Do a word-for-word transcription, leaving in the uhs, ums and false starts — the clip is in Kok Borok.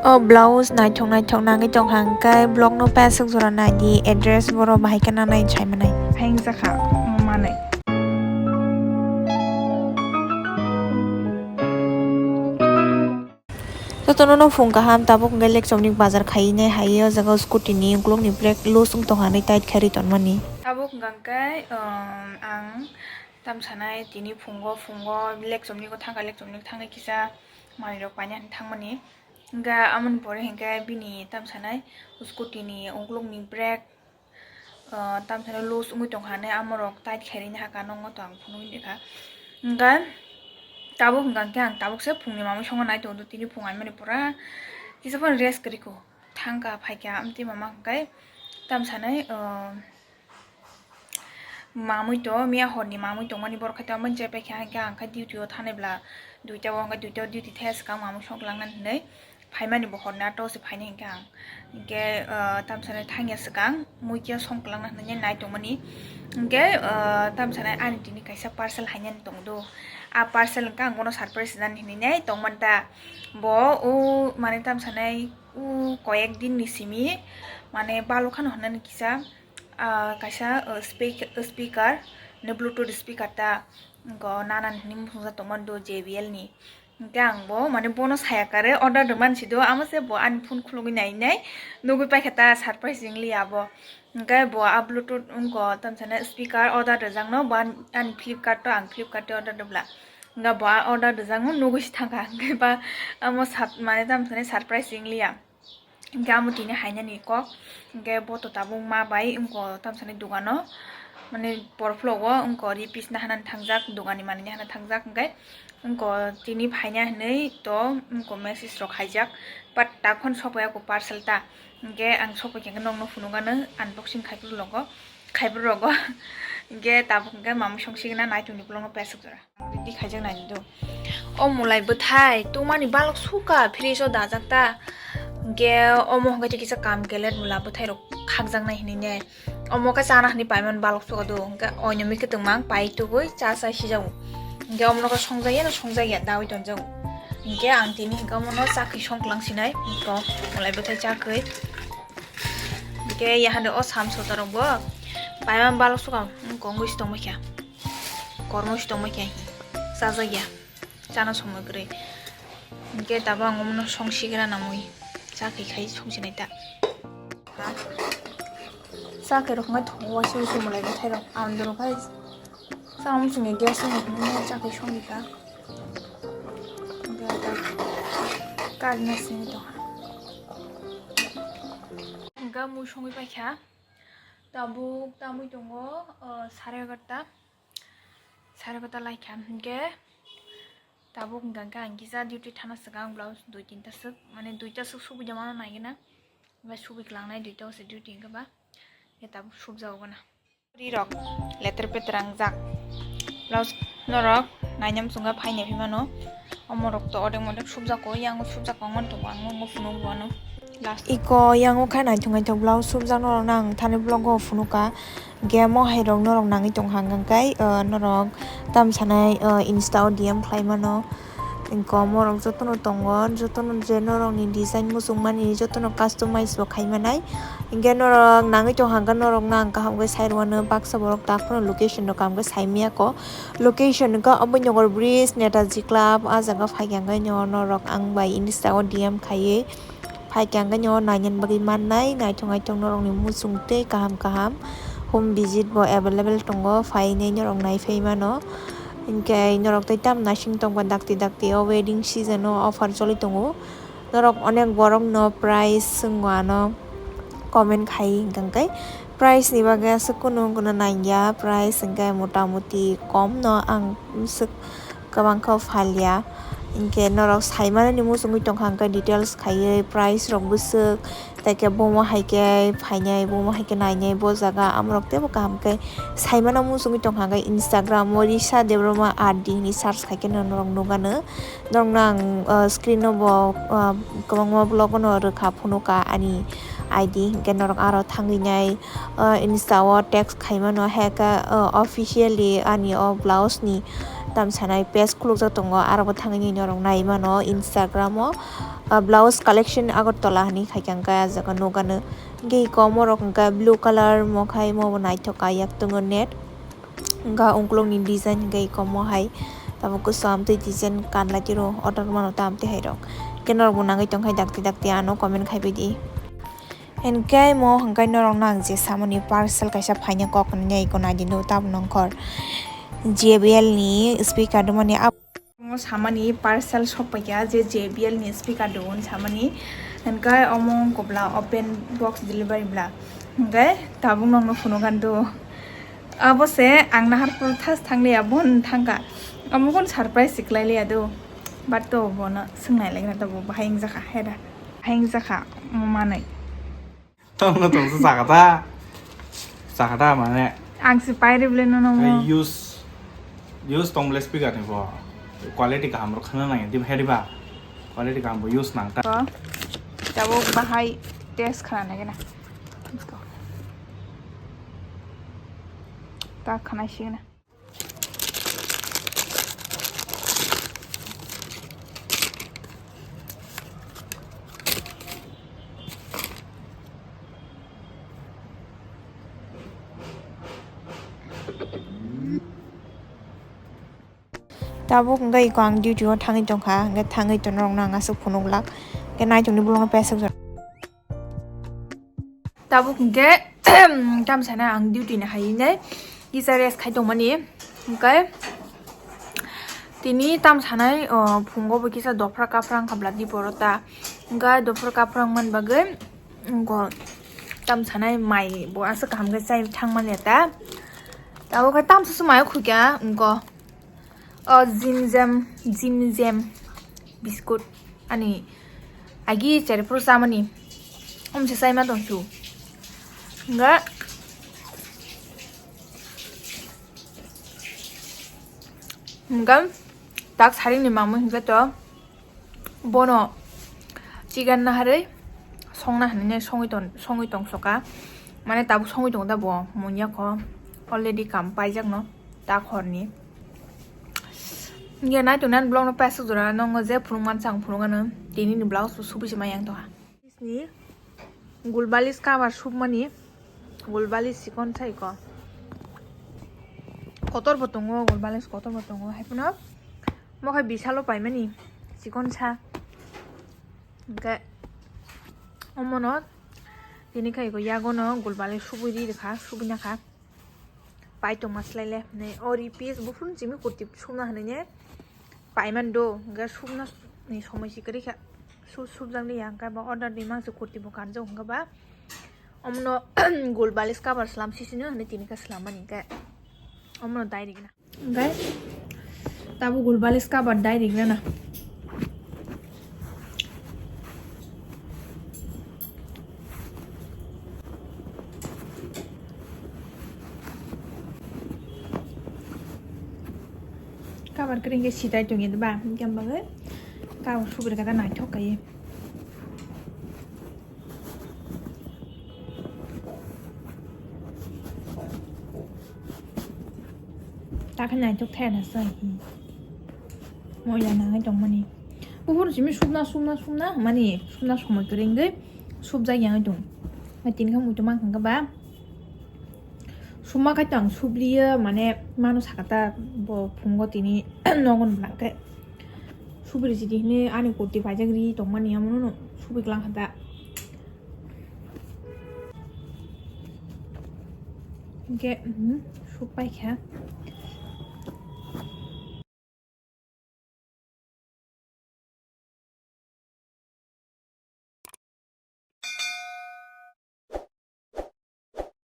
O blouse naithok naithok nangwi tongkha, hwnkhe blog no peswk jora naidi, address boro bahai kheno nai sai manai. Hai wngjakha manwi. Jotono no phung kaham, tabuk hwnkhe Lekchomni bazar khainai hai o jaga scooty ni ukulukni brake loose wng tongkha hinwi tight khe ri tonmani. Tabuk hwnkhe, um, ang tam sanai tini phungo, phungo Lekchomni go thangkha, Lekchomni thangwi kisa manwirok paina hinwi thangmani. Hwnkhe amoni pore hinkhe bini tam sanai scooty ni ukulukni brake, ah, tam sanai loose wngwi tongkha hinwi amorok tight khairwi hakha, nokno to ang phunugwi rikha. Hwnkhe tabuk hwnkha khe ang tabuk se phungni mamwi songo nai tongo, tini phung aimani pura kisa phano rest kwrwi kho, thangkha phaikha amtwi mama hwnkhe tam sanai, ah, Mamwi to, miya horni mamwi tongmani borok khai tongmani je paikha, hwnkhe ang khe duty o thanai bla, duita o hwnkhe duita o duty thai swkang mamwi songklang nani hinwi phaimani bo horni ato se phainai hwnkhe ang. Hwnkhe, ah, tamsani thangya swkang muikia songklang nani hinwi nai tongmani. Hwnkhe, ah, tamsani ani tini kaisa parcel hainani tongdo. A parcel hwnkhe ang bono surprise rinani hinwi nai tongmani ta. Bo o mane tamsani o koyek din ni simi mane balok khano hinani kisa. Ah, kaisa, ah, speak-, speaker, ni Bluetooth speaker ta, go nana ni hwnwi muchungjak tongmani do J B L ni. Hwnkhe ang bo, mane, bono saya kare order rwmani si do, amo se bo ani phone khulugwi nai nai nugwi paikha ta, surprise wngli ya bo. Hwnkhe bo a Bluetooth wngkha, tamsani speaker order rwjakno, bo an-, ani Flipkart o, ang Flipkart o order rwbla. Hwnkhe bo a order rwjakno nugwi si thangkha, hwnkhe ba amo sat-, mane, tamsani surprise wngli ya. Hwnkhe amo tini hainani kok, hwnkhe bo to tabuk ma bai wngkha tamsani dogano, mane porphlogo wngkha ri pisna hanani thangjak, dogani manwini hana thangjak, hwnkhe wngkha tini phaina hinwi to wngkha message rok khaijak, but takhon sokpaiya kho parcel ta, hwnkhe ang sokpaikha hwnkhe nokno phunukgano unboxing khaiphuru logo, khaiphuru rogo, hwnkhe tabuk hwnkhe mamwi songsigwna naitukni ukulokno peswk jora. Ready khaijak nai do. O mulai bwthai tongmani balok suka fridge o dajak ta. Hwnkhe omo hwnkhe kisa kam kelet mula bwthai rok khakjaknai hinwi ne. Omo khe chana hinwi paimani balok suka do. Hwnkhe oino mikhe tongma ang pai tugui cha chai sijago. Hwnkhe omono khe songjak ya na songjak ya daui tonjago. Hwnkhe ang tini hwnkhe omono chakhi songklang sinai. Hwnkhe mulai bwthai chakhi. Hwnkhe yahande o sam sota rok bo paimani balok suka wngkha wngwi si tongbaikha. Kormo si tongma khe chajak ya, chana somoi kwrwi. Hwnkhe tabuk ang omono songsigra namwi chakhi khai songsinai ta. Chakhi rok hwnkhai thongo waisa waisa mwlai bwthai rok ang dorok khai chana muchungya gas rok hwnwi chakhi songwi kha. Hwnkhe tabuk karna simi tongkha. Hwnkhe mui songwi paikha tabuk tamwi tongo, o, sare egarta. Sare kota laikha hwnkhe tabuk hwnkha khe ang kisa duty thana swkang blouse dui tinta swk, mane duita swk subui da mano nai gana, omo subui kwlangnai duita o se duty hwnkhe ba, khe tabuk subjago gana. Ri rok leter peter ang jak blouse norok nainam chwngkha phainai phi mano. Omorok to odek modek subjak o, yang o subjak o, wng mani tongo ang o phunuk bo ano last. Iko yang o kha naithok naithok blouse subjak norok no ang thani vlog o phunuk kha. Game o hai rok norok nangwi tong kha hwnkhe, ah, norok tam sanai, ah, Insta o D M khlai mano. Iko omorok jotono tongo, jotono je norok ni design muchung mani jotono customize bo khai manai. Hwnkhe norok nangwi tong kha hwnkhe norok no ang kaham khe sai rwmano, baksa borok tak phano location rok kaham khe sai manya kho. Location wngkha Abhinanagar Bridge, Netaji Club, ah jaga phai khe hwnkhe norok ang bai Insta o D M khaiwi phai khe hwnkhe naina bagwi mannai, naithok naithok norokni muchung tei kaham kaham home visit bo available tongo, phainai norok naiphai mano. Hinkhe norok tei tam naising tongkha dakti dakti o wedding season o offer choli tongo. Norok onek borok no price swngo ano comment khai hwnkhe price ni bagwi aswk kunu kunu nangya, price hwnkhe mota moti kom no ang swk kwbang khe phalya. Hinkhe norok sai manani muchungwi tongkha hwnkhe details khaiwi price rok bwswk tei khe bomo hai khe phainai, bomo hai khe nainai bo jaga, amorok teibo kaham khe sai mano muchungwi tongkha hwnkhe Instagram o Risha Debbarma R D hinwi search khai khe norok nukgano. Norokno ang, ah, screen o bo, ah, kwbangma vlog o no rwkha phunukha ani I D, hinkhe norok aro thangwi nai, ah, Insta o text khai mano, hai khe, ah, officially ani o blouse ni tam sanai page khulukjak tongo, aro bo thangwi nai norok nai mano Instagram o. Ah, blouse collection Agartala hani khai kha, hwnkhe ah jaga nukano. Hwnkhe iko omorok hwnkhe blue colour mo khai, mo bo naithok kha, yak tongo net. Hwnkhe ukulukni design hwnkhe iko mo hai. Tamo kwcham twi design kanlai tiro, order mano tamo twi hai rok. Hwnkhe norok bo nangwi tongkha dakti dakti ano comment khai baidi. Hwnkhe mo hwnkhe norok no ang je samani parcel kaisa phaina kok hwnwi iko naidi no tabuk nongkhor. J B L ni speaker do mani abo. Omo samani parcel sokpaikha, je J B L ni speaker do hwn samani. Hwnkhe omo wngkha bwla open box delivery bwla. Hwnkhe tabuk nokno phunukha do. Abo se ang nahar phuru thas thangli ya, bono thangkha. Omo kun surprise se khlai liya do. But to bono swngnai lai na to bo bahai wngjakha, heda. Bahai wngjakha, omo manwi. Tongno tongsa sakha ta. Sakha ta mane. Ang se pai rw le nono mo. Ai use, use tong le speaker ni bo. Quality kaham rok khna nang di hedi ba. Quality kaham bo use nang ta. Ko. Tabuk bahai test khna nai gana. Ta khna sing na. Tabuk hwnkhe iko ang duty o thangwi tongkha, hwnkhe thangwi tongna rokno ang aswk phunuk lak, hwnkhe naithokni bolongno peswk jora. Tabuk hwnkhe tam sana ang duty ni hai nai kisa rest khai tongmani, hwnkhe tini tam sanai, o, phungo bo kisa dophra kaphra wngkha bwla di porota, hwnkhe dophra kaphra wngmani bagwi wngkha tam sanai mai bo aswk kaham khe chai thangmani ta. Tabuk khe tamsa se mai o khukya wngkha. O Jim Jam, Jim Jam biscuit ani agi cherphuru chamani omse chaima tongsu. Hwnkhe, hwnkhe tak saringni mamwi hwnkhe to bono chigan naharwi songna hinwi songwi tong, songwi tongsoka. Mane tabuk songwi tongo da bo, munya kho already kam paijakno. Tak horni. Hwnkhe nai tongnai vlog no paisuk jora nongo je phunuk mansa ang phunuk ano tini ni blouse bo subui se mai yang tongha. Ni gulbalis cover submani gulbalis sikon sai ko. Kotor bo tongo gulbalis kotor bo tongo hai phano mo khai bisalo paimani sikon sa. Hwnkhe omono tini khai ko yagono gulbalis subui ri rwkha subui nakha. Pai tongma swlai le hinwi o ri piece buphuru chimi kurti subna hinwi ne paiman do, hwnkhe subna ni somoi si kwrwi kha, su-, subjak liya, hwnkhe ba order rimang se kurti bo kanjak, hwnkhe ba omono gul balis cover slam sisino hinwi tini khe swlammani, hwnkhe omono dai rigna, hwnkhe tabuk gul balis cover dai rigrana. Cover kwrwi hwnkhe sitai tongya ba, hwnkhe ang bagwi cover subri kata naithok kaiwi. Takhe naithok thaya na sai. Moila nangwi tongmani. Buphuru simi subna, subna, subna, mani subna somoi kwrwi wngwi subjak yangwi tong. Hai tini khe muitu mankha khe ba. Suma khai tong subriyo, mane mano sakata bo phungo tini nogon bwlangkhe. Subri jidi hini ani kurti paijak ri tongmani amono subri klang kha da. Hingke, mhm, suk paikha.